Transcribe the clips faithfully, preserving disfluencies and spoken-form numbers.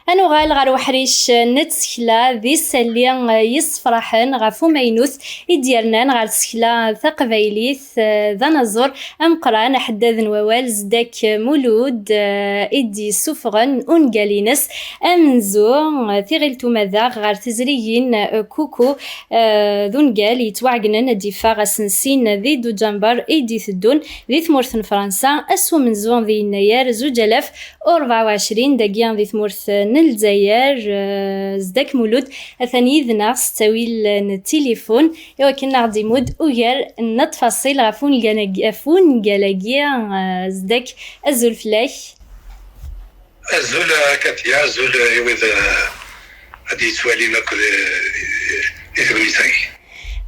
Ad nuɣal ɣer uḥric n tsekla d isalli yessefraḥen ɣef umaynut i d-yernan ɣer tsekla taqbaylit, eh, d anaẓur ameqqran, aḥeddad n wawal Zeddak Mulud, eh, i d-yessufɣen ungal-ines amenzu, eh, Tiɣilt Umadaɣ ɣer tezrigin, eh, Kuku, eh, d ungal yettwaɛegnen ad d-iffeɣ ass n sin di Dujamber i d-iteddun di tmurt n Fransa, ass umenzu di yennayer zuǧ alaf u rebɛa u ɛecrin, dagi di tmurt n Lezzayer. Eh, Zeddak Mulud atan yid-neɣ s ttawil n tilifun i wakken ad aɣ-d-imudd ugar n ttfaṣil ɣef wungal-agi, ɣef wungal-agi. Eh, Zeddak, azul fell-ak. Azul a Katia, azul i wid, eh, ad d-yettwalin akk di, di tegnit-agi.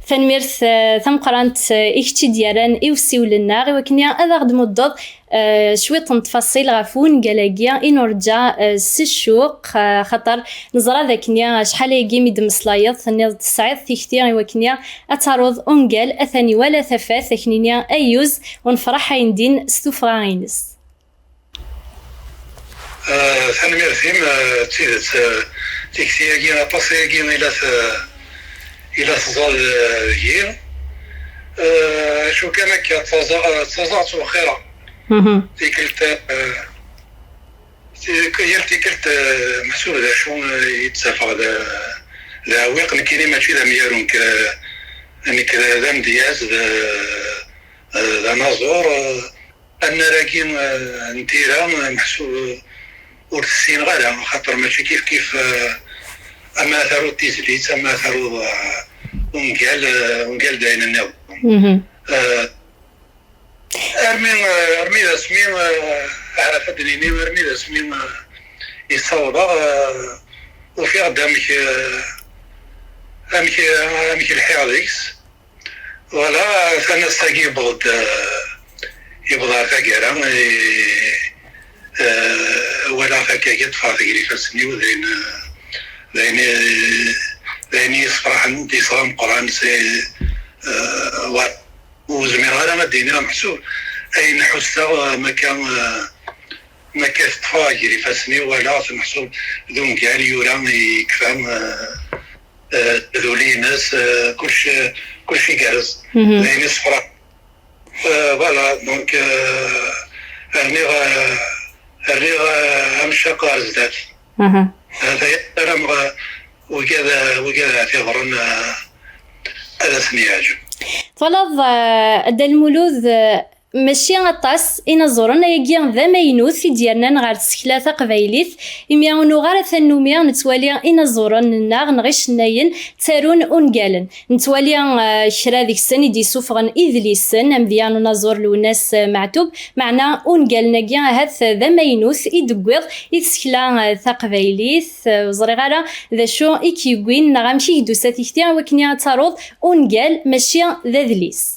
Tanemmirt, eh, tameqqrant, eh, i kečč i d-yerran i usiwel-nneɣ, i wakken ad aɣ-d-muddeḍ, eh, cwiṭ n ttfaṣil ɣef wungal-agi i nurǧa, eh, s ccuq, eh, xaṭer neẓra d akken acḥal ayagi mi d-mmeslayeḍ, tenniḍ tesɛiḍ tikti i wakken ad taruḍ ungal, atan iwala tafat, akken-nni ayyuz, u nefṛeḥ ayendin s tuffɣa-ines. Eh, tanemmirt-im, eh, d tidet, eh, tikti-agi, aṭas-agi i la t-, i la tẓall, eh, deg-i. Eh, acu kan akka, ttaẓeɣ, ttaẓeɣ ttwexxireɣ. Mhm. Tikkelt, eh, ti-, yal tikkelt, eh, meḥsub d acu, eh, i d-ttafeɣ d, d aɛewwiq, nekkini mačči d amyaru, nekk, eh, nekk d, d amedyaz, d, eh, d anaẓur, eh, Annar-agi, eh, n tira, eh, meḥsub, eh, ur t-ssineɣ ara, axaṭer mačči kif kif, eh, ama taruḍ tizlit, ama taruḍ, eh, ungal, eh, ungal d ayen nniḍen. Mhm. Eh, armi, eh, armi d asmi, eh, ahat ad d-nini, armi d asmi, eh, i ssawḍeɣ, eh, ufiɣ-d amek, eh, amek, eh, amek lḥiɣ deg-s. Voilà, tanast-agi yewweḍ-d, eh, yewweḍ ɣer taggara, eh, eh, walaɣ taggagi ṭṭfeɣ-t gar ifassen-iw, d ayen, eh, d ayen, eh, d ayen i yi-yessefraḥen, d isɣa ameqqran, c'est, eh, voilà. Ur zmireɣ ara ad d-iniɣ meḥsub ayen ḥusseɣ, eh, makka, eh, makka teṭṭfeɣ gar ifassen-iw, walaɣ-t meḥsub d ungal yura yekfa, eh, eh, taduli-ines, eh, kullec, kullec igerrez. Mhm. D ayen issefraḥen. Eh, voilà, donc, eh, rniɣ, eh, rniɣ, eh, amcaq ɣer zdat. Aha. Eh, d aya ara mɣ-, wigad, wigad ara t-iɣren, eh, ad asen-yeɛǧeb. Twalaḍ, eh, a Dda Lmulud, eh, mačči aṭas inaẓuren ayagi d amaynut i d-yernan ɣer tsekla taqbaylit, imi ur nuɣ ara tannumi nettwali inaẓuren-nneɣ neɣ icennayen ttarun ungalen. Nettwali, eh, kra deg-sen i d-yessufɣen idlisen, amedya n unaẓur Lwennas, eh, Meɛtub, meɛna ungalen-agi ahat d amaynut i d-tewwiḍ i tsekla, eh, taqbaylit. Eh, ur ẓriɣ ara d acu i k-yewwin neɣ amek i k-d-tusa tikti i wakken ad taruḍ ungal mačči d adlis.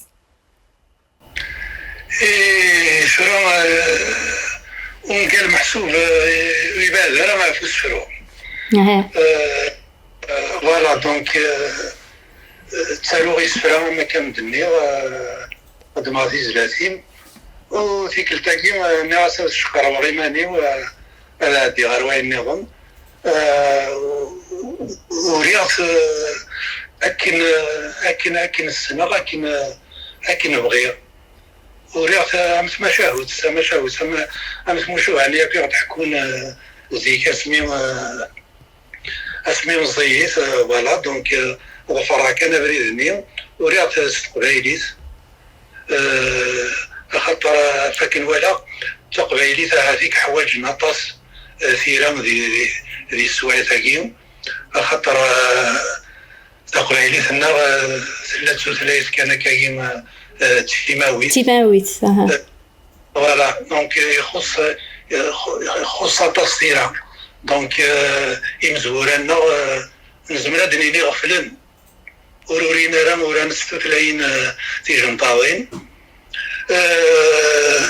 Eh, tura, eh, ungal meḥsub, eh, ur yebɛed ara ɣef usefru. Aha. Eh, eh, voilà, donc, eh, eh, ttaruɣ isefra, am akken d-nniɣ, eh, xeddmeɣ tizlatin. U tikkelt-agi, eh, nniɣ-as ad ceqreɣ iman-iw, eh, ad ɛeddiɣ ɣer wayen nniḍen. Eh, u-, u-, uriɣ-t, eh, akken, eh, akken, akken ssneɣ, akken, eh, akken bɣiɣ. Uriɣ-t, eh, am tmacahut, tamacahut, am, am tmucuha-nni akk i ɣ-d-ḥekkun, eh, zik asmi, eh, asmi meẓẓiyit, eh, voilà, donc, eh, ḍefreɣ kan abrid-nni, uriɣ-t s teqbaylit. Eh, axaṭer, eh, ɣef akken walaɣ, d taqbaylit ahat i yeḥwaǧen aṭas, eh, tira di, di, di teswiɛt-agi, axaṭer, eh, taqbaylit-nneɣ, eh, tella d tutlayt kan akkagi, eh, d timawit. Timawit, aha. Eh, voilà, donc, eh, ixuṣ, eh, ixu-, ixuṣ aṭas tira. Donc, eh, imezwura-nneɣ, eh, nezmer ad d-nini ɣeflen. Ur urin ara uran s tutlayin, eh, tijenṭaḍin. Eh,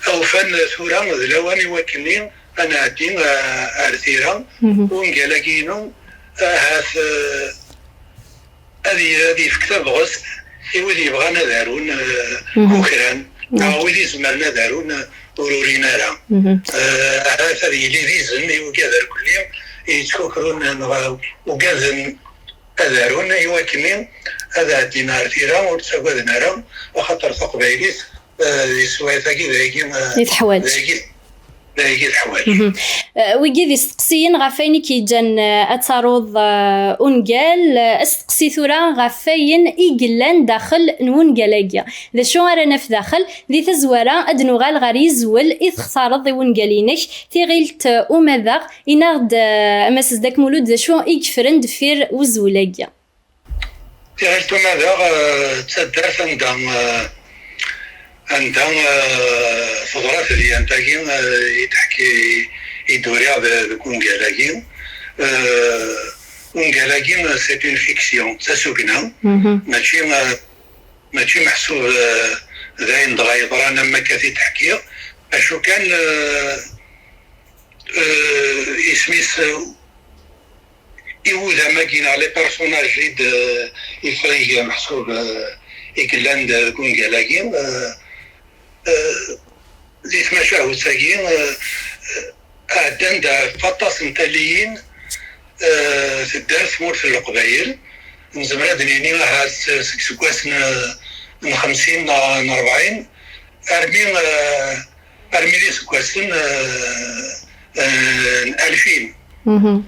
awfan tura d lawan i wakken ad nɛeddi, eh, ar tira. Mhm. Ungal-agi-inu, ahat, eh, ad y-, ad yefk tabɣest i wid yebɣan ad arun, eh, Mhm. kukran, Mhm. neɣ wid izemren ad arun, eh, ur urin ara. Mhm. Eh, ahat ad yili d izen i wigad irkelli yettkukru neɣ ugaden ad arun i wakken ad ɛeddin ar tira, ur ttagaden ara, axaṭer taqbaylit, eh, di teswiɛt-agi d ayagi, eh, i teḥwaǧ. D ayagi, d ayagi i teḥwaǧ. Mhm. Eh, wigi d isteqsiyen ɣef wayen i k-yeǧǧan, eh, ad taruḍ, eh, ungal. Eh, asteqsi tura ɣef wayen i yellan daxel n wungal-agi. D acu ara naf daxel? Di tazwara, ad nuɣal ɣer yizwel i textareḍ i wungal-inek, Tiɣilt, eh, Umadaɣ. Inaɣ-d, eh, a Mass Zeddak Mulud, d acu i yeffren deffir uzwel-agi? Tiɣilt Umadaɣ, eh, d taddart anda, eh, anda, eh, teḍra tedyant-agi, eh, i d-ḥki-, i d-uriɣ de-, deg ungal-agi. Eh, ungal-agi, eh, c'est une fiction, d tasugna. Mhm. Mačči, eh, mačči meḥsub, eh, d ayen dɣa yeḍran am akka t-id-ḥkiɣ. Acu kan, eh, eh, isem-is, eh, i wudam-agi neɣ les personnages i d-, eh, ifrig meḥsub, eh, i yellan d-, deg ungal-agi, eh, eh, di tmacahut-agi, eh, eh, ɛeddan-d ɣef waṭas n talliyin, eh, tedder tmurt n Leqbayel. Nezmer ad nini ahat seg iseggasen, eh, n xemsin neɣ n rebɛin armi, eh, armi d iseggasen, eh, eh, n alfin. Mhm.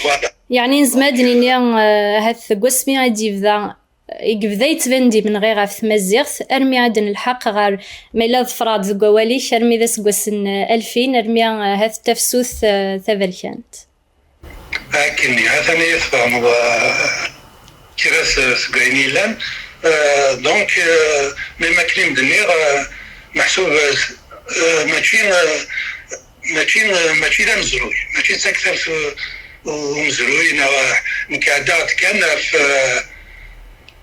Voilà. Yeɛni nezmer ad nini, eh, ahat deg wasmi i d-yebda, i yebda yettban-d imenɣi ɣef tmaziɣt, armi ad d-nelḥeq ɣer, ma yella ḍefreɣ-d deg wawal-ik, armi d aseggas n, eh, alfin, armi, eh, ahat d tafsut, eh, taberkant. Akkenni, atan i tfehmeḍ, eh, kra s-, seg wayen yellan. Eh, donc, eh, même akken i m-d-nniɣ, eh, meḥsub, eh, s-, eh, mačči, eh, mačči, eh, mačči d amezruy, mačči d taktabt u-, umezruy, neɣ, eh, nekk ɛeddaɣ-d kan ɣef, eh,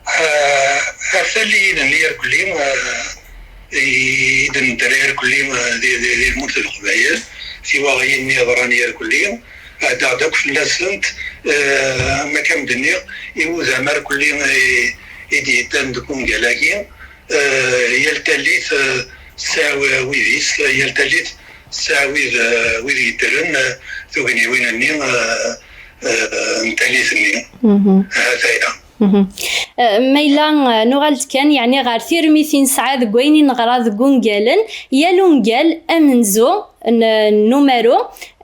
eh, ɣef talliyin-nni irkelli, eh, i d-nedder irkelli, eh, di, di, di lmut n Leqbayel, tiwaɣiyin-nni yeḍran irkelli, ɛeddaɣ-d akk fell-asent, eh, am akka m-d-nniɣ, i wudam irkelli i, i d-yeddan deg ungal-agi, eh, yal tallit, eh, tesɛa wi-, wid-is, yal tallit tesɛa wid, eh, wid yeddren, eh, tugniwin-nni, eh, eh, n tallit-nni. Mhm. Ahat aya. Mhm. Eh, ma yella, eh, nuɣal-d kan, yeɛni, ɣer tirmit i nesɛa deg wayen i neɣra deg wungalen, yal ungal amenzu n, n umaru,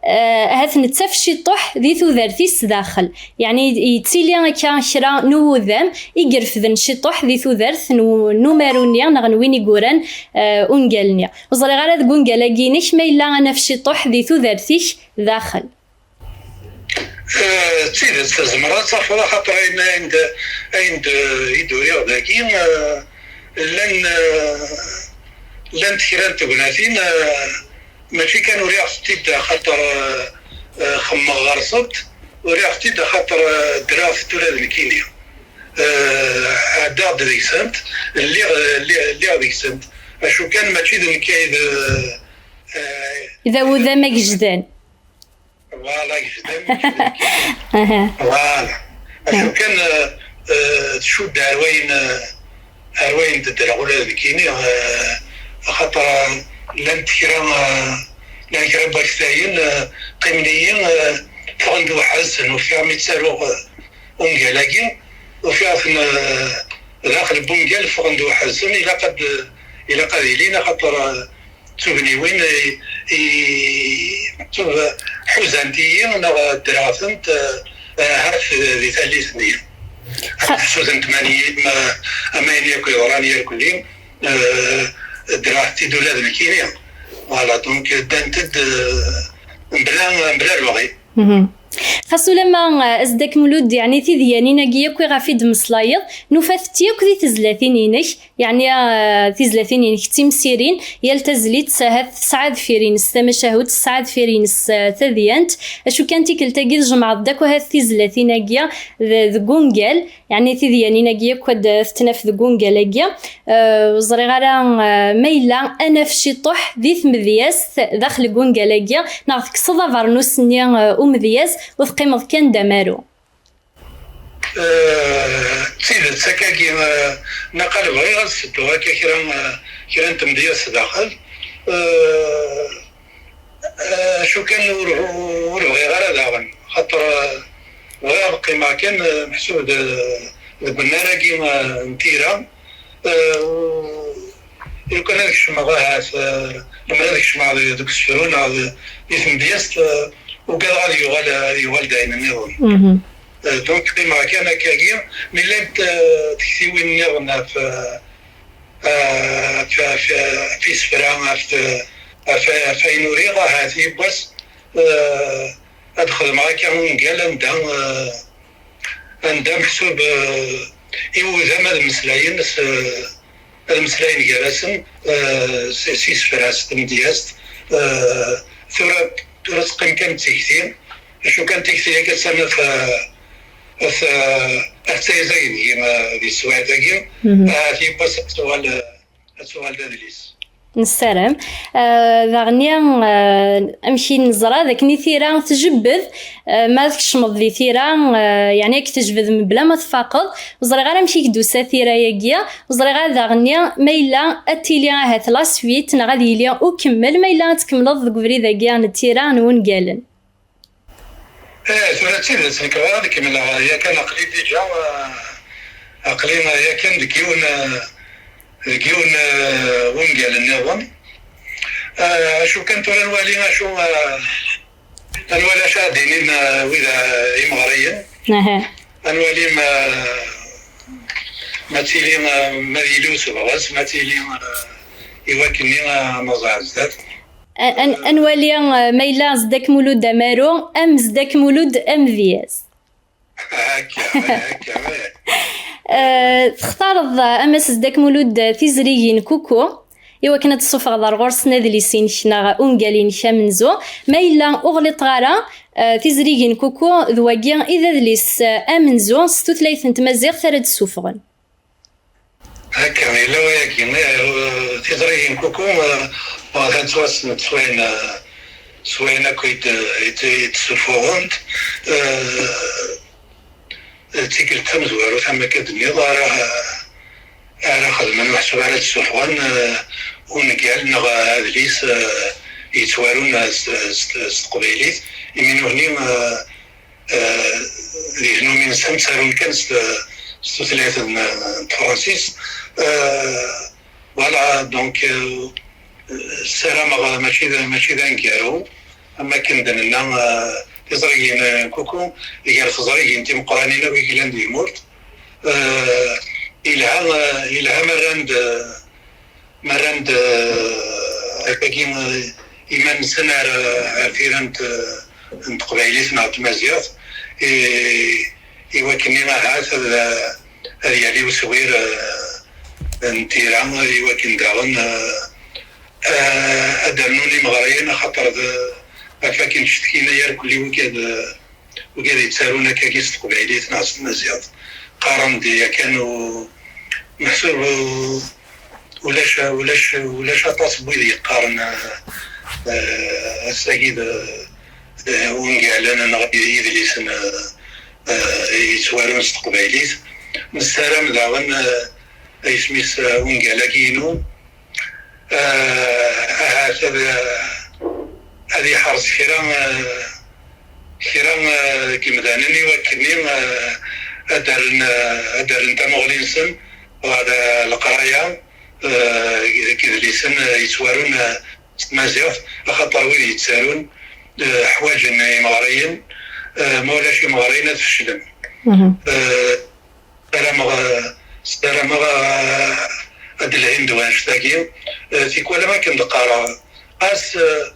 eh, ahat nettaf ciṭuḥ di tudert-is daxel. Yeɛni, yettili akka kra n uwudam i irefden ciṭuḥ di tudert n u-, n umaru-nni neɣ n win i yuran, eh, ungal-nni. Ur ẓriɣ ara deg ungal-agi-inek ma yella ad naf ciṭuḥ di tudert-ik daxel. Eh, d tidet, tzemreḍ ad tafeḍ, axaṭer ayen, ayen d, ayen d, i d-uriɣ dagi, eh, llan, eh, llant kra n tegnatin, eh, mačči kan uriɣ-tent-id axaṭer, eh, eh, xemmeɣ ɣer-sent, uriɣ-tent-id axaṭer, eh, ddreɣ-tent ula d nekkini. Eh, ɛeddaɣ-d deg-sent, lliɣ, lliɣ, lliɣ deg-sent. Acu kan, mačči d nekk ay d, eh, d awudam agejdan. Voilà, agejdan, agejdan. Aha. Voilà. Acu kan, eh, eh, tcudd ar wayen, eh, ar wayen d-ddreɣ ula d nekkini, eh, axaṭer, eh, llant kra, eh, llan kra n waktayen, eh, qqimen-iyi, eh, ffɣen-d weḥd-sen, ufiɣ mi ttaruɣ, eh, ungal-agi, ufiɣ-ten, eh, daxel n wungal ffɣen-d weḥd-sen, ilaq ad, ilaq ad ilin, axaṭer, eh, d tugniwin i, i, ḥuzant-iyi neɣ ddreɣ-tent, eh, ahat di tallit-nni. Xa- Ḥsut n tmanyin, ma, am ayen yakk yeḍran irkelli, eh, ddreɣ-tent-id ula d nekkini. Voilà, donc ddant-d, eh, mebla, mebla lebɣi. Mhm. Xas ulamma, eh, Zeddak Mulud, yeɛni tidyanin-agi yakk iɣef i d-meslayeḍ, nufa-tent yakk di tezlatin-inek, yeɛni, eh, tizlatin-inek d timsirin, yal tazlit ahat tesɛa deffir-ines tamacahut, tesɛa deffir-ines, eh, tadyant, acu kan tikkelt-agi tjemɛeḍ-d akk ahat tizlatin-agi d-, deg ungal, yeɛni tidyanin-agi yakk ad t-naf deg ungal-agi. Eh, ur ẓriɣ ara, eh, ma yella ad naf ciṭuḥ di tmedyazt daxel deg ungal-agi, neɣ tekkseḍ abernus-nni, eh, umedyaz, u teqqimeḍ kan d amaru. Eh, d tidet, akkagi, eh, naqal bɣiɣ ad sedduɣ akka kra, eh, kra n tmedyazt daxel. Eh, eh, acu kan, ur, ur bɣiɣ ara daɣen, xaṭer, eh, bɣiɣ ad qqimeɣ kan, eh, meḥsub d, deg unnar-agi, eh, n tira. Eh, u-, lukan ad kecmeɣ ahat, eh, lemmer ad kecmeɣ deg, deg usefru neɣ d-, di tmedyazt, eh, ugadeɣ ad yuɣal, ad yuɣal d ayen nniḍen. Eh, donc, qqimeɣ kan akkagi. Mi llant, eh, tektiwin nniḍen ɣef, eh, eh, ɣef, ɣef, ɣef isefra, ɣef, ɣef, ɣef ayen uriɣ, ahat yiwwas, eh, ad xedmeɣ akka ungal anda, eh, anda meḥsub, eh, iwudam ad mmeslayen s, ad mmeslayen gar-asen, eh, s, s isefra, s tmedyazt. Eh, tura, tura teqqim kan d tikti, acu kan tikti-agi attan at, at, at tayzag deg, eh, di teswiɛt-agi. Ahat yiwwas ad tuɣal, ad tuɣal d adlis. Nessaram. Eh, daɣenni, eh, amek i neẓra d akken i tira tjebbed, eh, ma tkecmeḍ di tira, eh, yeɛni ad k-tejbed mebla ma tfaqeḍ. Ur ẓriɣ ara amek i k-d-tusa tira-agi. Ur ẓriɣ ara daɣenni ma yella ad tili ahat la suite neɣ ad yili ukemmel, ma yella ad tkemmleḍ deg ubrid-agi n tira n wungalen. Eh, tura d tidet, nekk bɣiɣ ad kemmleɣ, yakan aql-i déjà, eh, aql-i, eh, yakan deg yiwen, eh, deg yiwen, eh, wungal nniḍen. Eh, acu kan tura nwali acu, eh, ad nwali acu ara d-inin, eh, wid, eh, imeɣriyen. Aha. Ad nwali ma, ma tili, eh, ma yili usebɣes, ma tili, eh, i wakken-nni, eh, ad naẓ ar zdat. A-, an-, ad nwali, eh, ma yella Zeddak Mulud d amaru, am Zeddak Mulud amedyaz. Akka, akka, eh. Eh, textareḍ, eh, a Mass Zeddak Mulud, eh, tizrigin kuku, i wakken ad d-tessufɣeḍ ar ɣur-sen adlis-inek neɣ ungal-inek amenzu. Ma yella ur ɣliṭeɣ ara, eh, tizrigin kuku d wagi i d adlis, eh, amenzu s tutlayt n tmaziɣt ara d-ssufɣen. Akka, yella wayagi, eh, tiẓrigin kuku, eh, atan ttwassnent s wayen, eh, s wayen akk i d-, i d-, i d-ssuffuɣent. Eh, d tikkelt tamezwarut, am akka d-tenniḍ, ara, ara xedmen, meḥsub ara d-ssufɣen, eh, ungal neɣ adlis, eh, yettwarun, eh, s, s, s teqbaylit. Imi nutni, eh, eh, di tnumi-nsen ttarun kan s, s tutlayt n, n tefransist. Eh, voilà, donc, eh, ssarameɣ mačči d, mačči d aneggaru, am wakken d-nenna, eh, tiẓrigin, eh, kuku, gar teẓrigin timeqqranin akk i yellan di tmurt. Eh, yelha, eh, yelha ma rran-d, eh, ma rran-d, eh, akkagi, eh, iman-nsen ar, ar tira n t-, n teqbaylit neɣ n tmaziɣt, i, i wakken-nni ahat ad, ad yali uswir, eh, n tira, i wakken daɣen, eh, eh, ad d-rnun imeɣriyen, axaṭer d, ɣef wakken ttcetkin ay arkelli wigad, eh, wigad yettarun akkagi s teqbaylit neɣ s tmaziɣt. Qqaren-d yakan u-, meḥsub u-, ulac, ulac, ulac aṭas n wid yeqqaren, eh, eh, ass-agi d, d ungalen neɣ d yidlisen, eh, eh, yettwarun s teqbaylit. Nessaram daɣen, eh, isem-is, eh, ungal-agi-inu, eh, ahat ad, ad iḥrez kra, eh, kra, eh, deg yimdanen i wakken-nni, eh, ad d-rren, eh, ad d-rren tamuɣli-nsen ɣer, eh, leqraya, eh, deg yidlisen, eh, yettwarun, eh, s tmaziɣt, axaṭer wid yettarun, eh, ḥwaǧen imeɣriyen, eh, ma ulac imeɣriyen ad feclen. Eh, ssarameɣ, eh, ssarameɣ, eh, ad d-lhin d wanect-agi. Eh, tikwal am akken d-qqareɣ, ɣas, eh,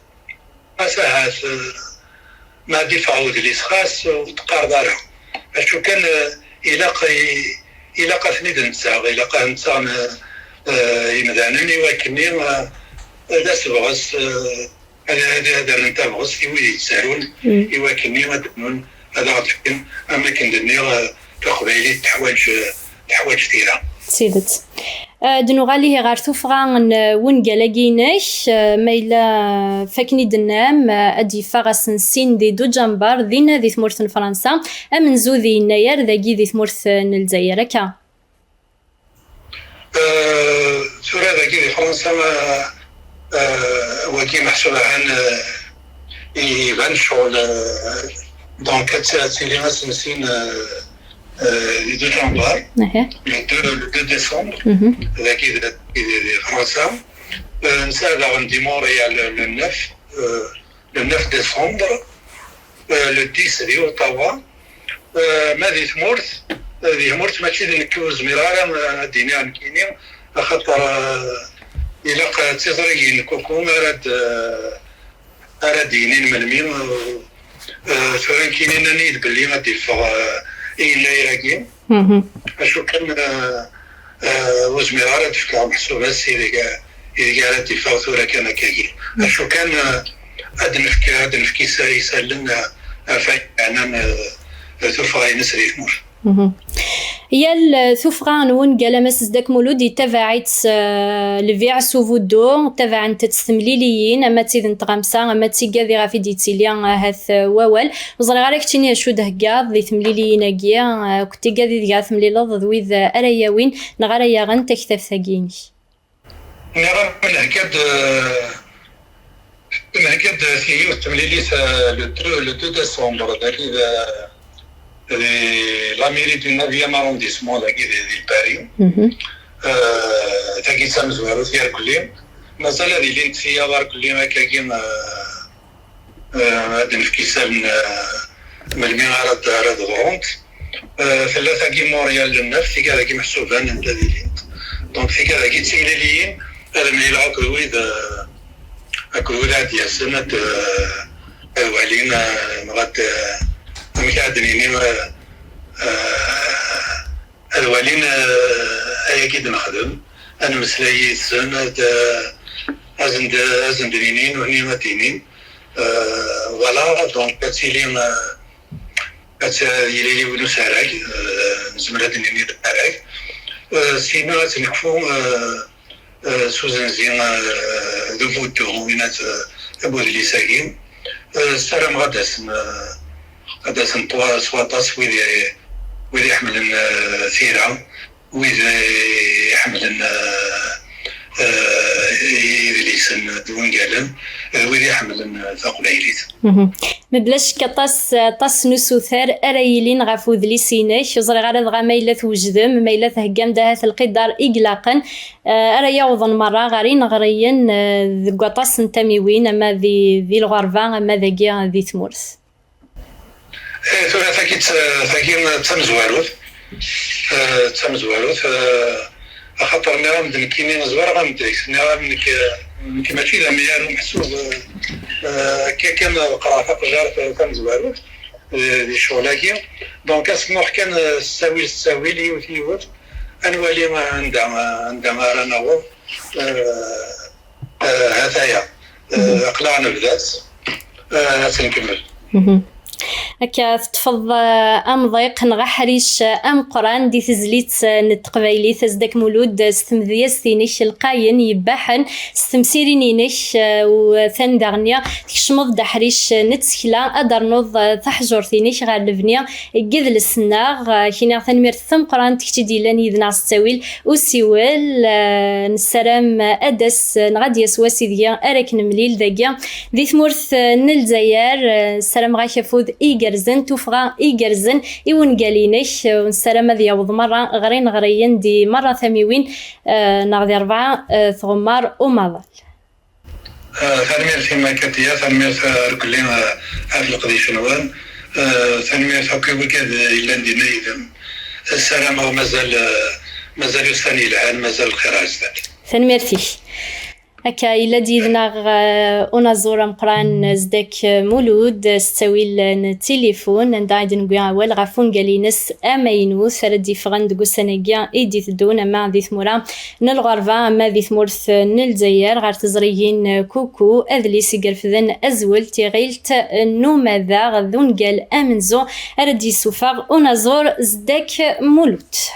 ɣas ahat, eh, ma ad d-iffeɣ udlis, xas ur d-qqareḍ ara. Acu kan, eh, ilaq i, ilaq ad ten-id-nttaɣ, ilaq ad nttaɣen, eh, imdanen i wakken-nni, eh, d asebɣes, eh, ad, ad, ad rren tabɣest i wid yettarun, i wakken-nni ad d-rnun, ad aɣ-d-fken, am akken d-nniɣ, eh, taqbaylit teḥwaǧ, eh, teḥwaǧ tira. D tidet. Eh, ad nuɣal ihi ɣer tuffɣa n, eh, wungal-agi-inek, eh, ma yella, eh, f akken i d-tennam, eh, ad d-yeffeɣ ass n sin di Dujambar, dinna di tmurt n Fransa, amenzu di Yennayer, dagi di tmurt, eh, n Lezzayer, akka? Eh, tura dagi di Fransa, eh, Euh, wagi meḥsub ahan, euh, iban ccɣel, euh, donc ad t-, ad tili ass n sin, euh, euh, le deux janvier, le deux, le deux décembre, dagi d, d, d Fransa. Euh, nesɛa daɣen di Montréal le, le neuf, euh, le neuf décembre, euh, le dix di Ottawa. Euh, ma di tmurt, euh, di tmurt mačči d nekk ur zmireɣ ara, euh, ad d-iniɣ nekkini, axaṭer, euh, ilaq, euh, d tiẓrigin n Kuku ara d-, euh, ara d-yinin melmi, euh, euh, tura nekkini nnan-iyi-d belli ad d-iffeɣ, euh, i yennayer-agi. Acu kan, euh, euh, ur zmireɣ ara ad d-fkeɣ meḥsub ass ideg, ideg ara d-iffeɣ tura kan akkagi. Acu kan, euh, ad nefk, ad nefk isa-, isallen, euh, ɣef wayen yeɛnan, euh, tuffɣa-ines di tmurt. Yal, eh, tuffɣa n wungal Amassesd Akk Mulud yettabaɛ-itt, eh, lbiɛ s ubuddu, tabaɛent-tt temliliyin, ama d tid n tɣamsa, ama d tigad iɣef i d-yettili, eh, ahat, eh, wawal. Ur ẓriɣ ara keččini acu d-theggaḍ di temliliyin-agi, eh, akked tigad ideg ara temlileḍ d wid, eh, ara yawin neɣ ara yaɣen taktabt-agi-inek. Nniɣ-am nhegga-d, eh, nhegga-d yiwet temlilit, eh, le deux, le deux décembre, dagi d, di la mairie du neuvième arrondissement, dagi di, di Paris. Eh, tagi d tamezwarut irkelli. Mazal ad ilint tiyaḍ irkelli akkagi, eh, eh, ad nefk isallen, eh, melmi ara d-, ara d-ḍrunt. Eh, tella tagi Montréal le neuf, tigad-agi meḥsuban anda ad ilint. Donc tigad-agi d timliliyin, ad mlileɣ akked wid, eh, akked wid ad d-yasen, ad, eh, ad walin, eh, neɣ ad, eh, amek ad d-nini, eh, eh, ad walin, eh, ayagi d-nexdem, ad nemmeslay yid-sen, ad, eh, ad sen-d-, ad sen-d-nini, nutni ad d-inin. Eh, voilà, donc ad tili, eh, ad t-, yili yiwen usarag, eh, nezmer ad d-nini d asarag. Eh, sima ad t-nekfu, eh, eh, s uzenzi, eh, d ubuddu, winat, eh, am udlis-agi. Eh, ssarameɣ ad d-asen, eh, ad d-asen twa-, s waṭas wid i, wid iḥemmlen, eh, tira, wid iḥemmlen, eh, eh, idlisen d wungalen, d wid iḥemmlen, eh, taqbaylit. Mebla ccek aṭas, aṭas n usuter ara yilin ɣef udlis-inek. Ur ẓriɣ ara dɣa ma yella twejdem, ma yella theggam-d ahat lqidar i ilaqen, eh, ara yawḍen merra ɣer ineɣriyen, eh, deg waṭas n tamiwin, ama di, di lɣerba, ama dagi di tmurt. Eh, tura tagi d-, tagi d tamezwarut. Eh, d tamezwarut, eh, axaṭer nniɣ-am-d nekkini zwareɣ-am-d deg-s, nniɣ-am nekk, nekk mačči d amyaru meḥsub, eh, eh, akka kan qqreɣ taqejjart tamezwarut, eh, di ccɣel-agi. Donc, ad s-nruḥ kan, eh, s ttawil, s ttawil, yiwet, yiwet, ad nwali anda, anda ara naweḍ. Eh, eh, hataya. Eh, aql-aɣ nebda-tt. Eh, ad tt-nkemmel. Akka teṭṭfeḍ, eh, amḍiq neɣ aḥric, eh, ameqqran di tezlit, eh, n teqbaylit, Asdak Mulud, eh, s tmedyazt-inek lqayen yebbaḥen, s temsirin-inek, eh, u atan daɣenni tkecmeḍ-d aḥric, eh, n tsekla, ad d-ternuḍ, eh, taḥjurt-inek ɣer lebni n yidles-nneɣ. Eh, kiniɣ tanemmirt tameqqrant kečč i d-yellan yid-neɣ s ttawil usiwel. Eh, nessaram ad d-as, neɣ ad d-yas wass ideg ara k-nemlil dagi di tmurt, eh, n Lezzayer. Eh, ssarameɣ-ak afud igerrzen, tuffɣa igerrzen i wungal-inek. Eh, nessaram ad yaweḍ merra ɣer ineɣriyen di merra tamiwin, eh, neɣ di rebɛa, eh, tɣemmar umaḍal. Eh, tanemmirt-im a Katiya, tanemmirt, eh, irkelli, eh, ɣef leqdic-nwen. Eh, tanemmirt akk i wigad yellan dinna yid-m. Ssarameɣ mazal, eh, mazal ussan yelhan, mazal lxir ar zdat. Tanemmirt-ik. Akka, yella-d yid-neɣ, eh, unaẓur ameqqran Zedek Mulud, s ttawil n tilifun, anda i d-newwi awal ɣef wungal-ines amaynut ara d-yeffɣen deg ussan-agi i d-iteddun, ama di tmura n lɣerba, ama di tmurt n Lezzayer, ɣer teẓrigin Kuku, adlis i irefden azwel, tiɣilt n umadaɣ, d ungal amenzu ara d-yessufeɣ unaẓur Zedek Mulud.